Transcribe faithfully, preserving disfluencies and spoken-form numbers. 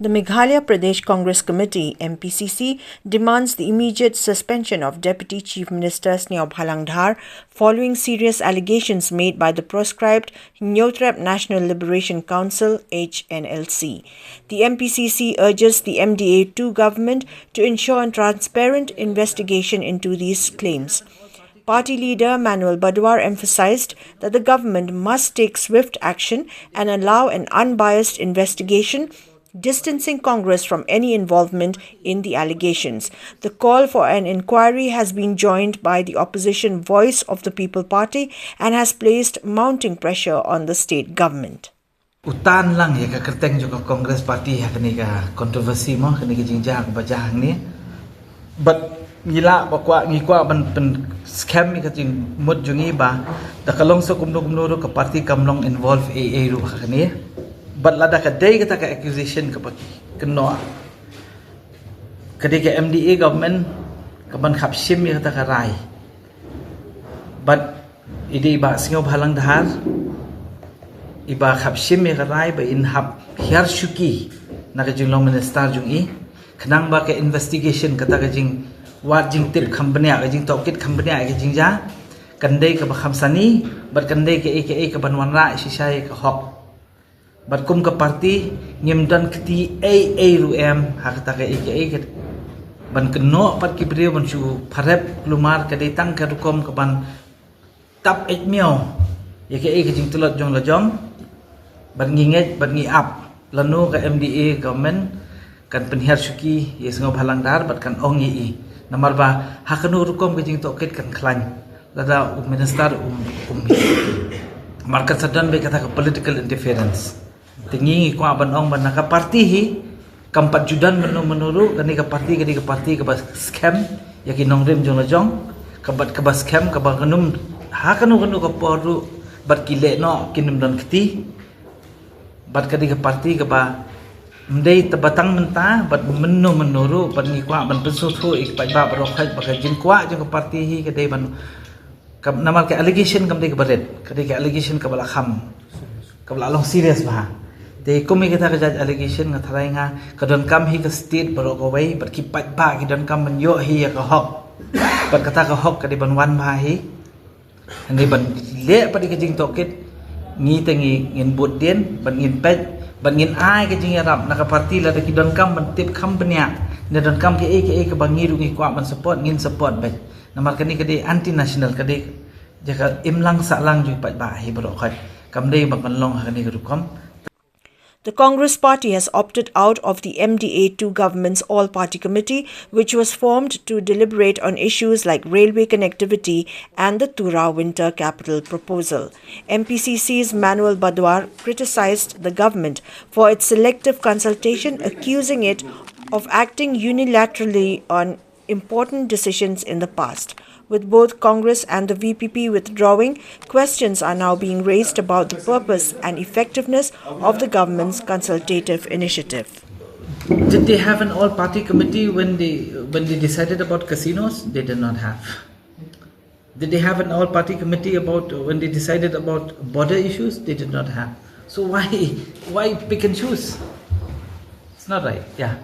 The Meghalaya Pradesh Congress Committee, M P C C, demands the immediate suspension of Deputy Chief Minister Sniawbhalang Dhar following serious allegations made by the proscribed Hynñiewtrep National Liberation Council, H N L C. The M P C C urges the M D A two government to ensure a transparent investigation into these claims. Party leader Manuel Badwar emphasized that the government must take swift action and allow an unbiased investigation, distancing Congress from any involvement in the allegations. The call for an inquiry has been joined by the opposition Voice of the People Party and has placed mounting pressure on the state government. U tan lang ïa ka kyrteng jong ka Congress Party ha kane ka controversy mo, kane ka jingjia kaba jia hangne. Bad ngi lah ba kwah, ngi kwah ban pynskhem ïa ka jingmut jong ngi ba da ka long sa kumno kumno ruh ka party kam long involve ei ei ruh ha kane. Bad lada ka dei kata ka accusation kaba ki kynnoh, ka dei ka M D A government kaban khap shim ïa kata ka rai. Bad i dei i Bah Sniawbhalang Dhar iba khap shim ïa ka rai ba in hap hiar shuki na ka jinglong minister jong i, khnang ba ka investigation, kata ka jingwad jingtip kham bniah, ka jingtohkit kham bniah ïa ka jingjia, kan dei kaba kham sani bad kan dei kaei kaei kaban wanrah shisha ïa ka hok. Bad kum ka party ngim don kti ei ei ruh em ha kata kaei kaei ka, ban kynnoh pat ki briew ban shu pharep, kulmar ka dei tang ka rukom kaban tap eit miaw ïa kaei ka jingtlot jong la jong. Bad ngi ngeit bad ngi ap lano ka M D A government kan pynhiar shuki ïa Sniawbhalang Dhar bad kan ong ïa i. Namar ba ha kano rukom ka jingtohkit kan khlaiñ lada u minister um um. Namar kan sa don beit kata ka political interference. Te ngi ngi kwah ban ong ba na ka party hi kam pat ju don mano mano ruh, kane ka party ka dei ka party kaba skhem ïa ki nongrim jong la jong, kaba, kaba skhem, kaba kynum ha kano kano ka por ruh bad ki leh noh kin ym don kti. Bad ka dei ka party kaba ym dei tang ba tang mynta bad mynno mynno ruh, bad ngi kwah ban pynsngewthuh ïa ki paidbah baroh khoit ba ka jingkwah jong ka party hi ka dei ban, ka, namar ka allegation kam dei kaba rit, ka dei ka allegation kaba la kham, kaba la long serious bha. Te kum ïa kata ka jait allegation nga tharai nga ka donkam hi ka state baroh kawei bad ki paidbah ki donkam ban ïoh hi ïa ka hok. Bad kata ka hok ka dei ban wan bha hi. Hynrei ban leh pat ïa ka jingtohkit, ngi te ngi ngin bud dien, ban ngin peit, ban ngin ai ka jingïarap na ka party lada ki donkam ban tip kham bniah, ne donkam kaei kaei kaba ngi ruh ngi kwah ban support, ngin support beit. Namar kane ka dei anti national, ka dei jaka imlang sahlang jong ki paidbah hi baroh khoit. Kam dei ba kan long ha kane ka rukom. The Congress Party has opted out of the M D A two government's all-party committee, which was formed to deliberate on issues like railway connectivity and the Tura winter capital proposal. M P C C's Manuel Badwar criticized the government for its selective consultation, accusing it of acting unilaterally on important decisions in the past. With both Congress and the V P P withdrawing, questions are now being raised about the purpose and effectiveness of the government's consultative initiative. Did they have an all-party committee when they when they decided about casinos? They did not have. Did they have an all-party committee about when they decided about border issues? They did not have. So why why pick and choose? It's not right. Yeah.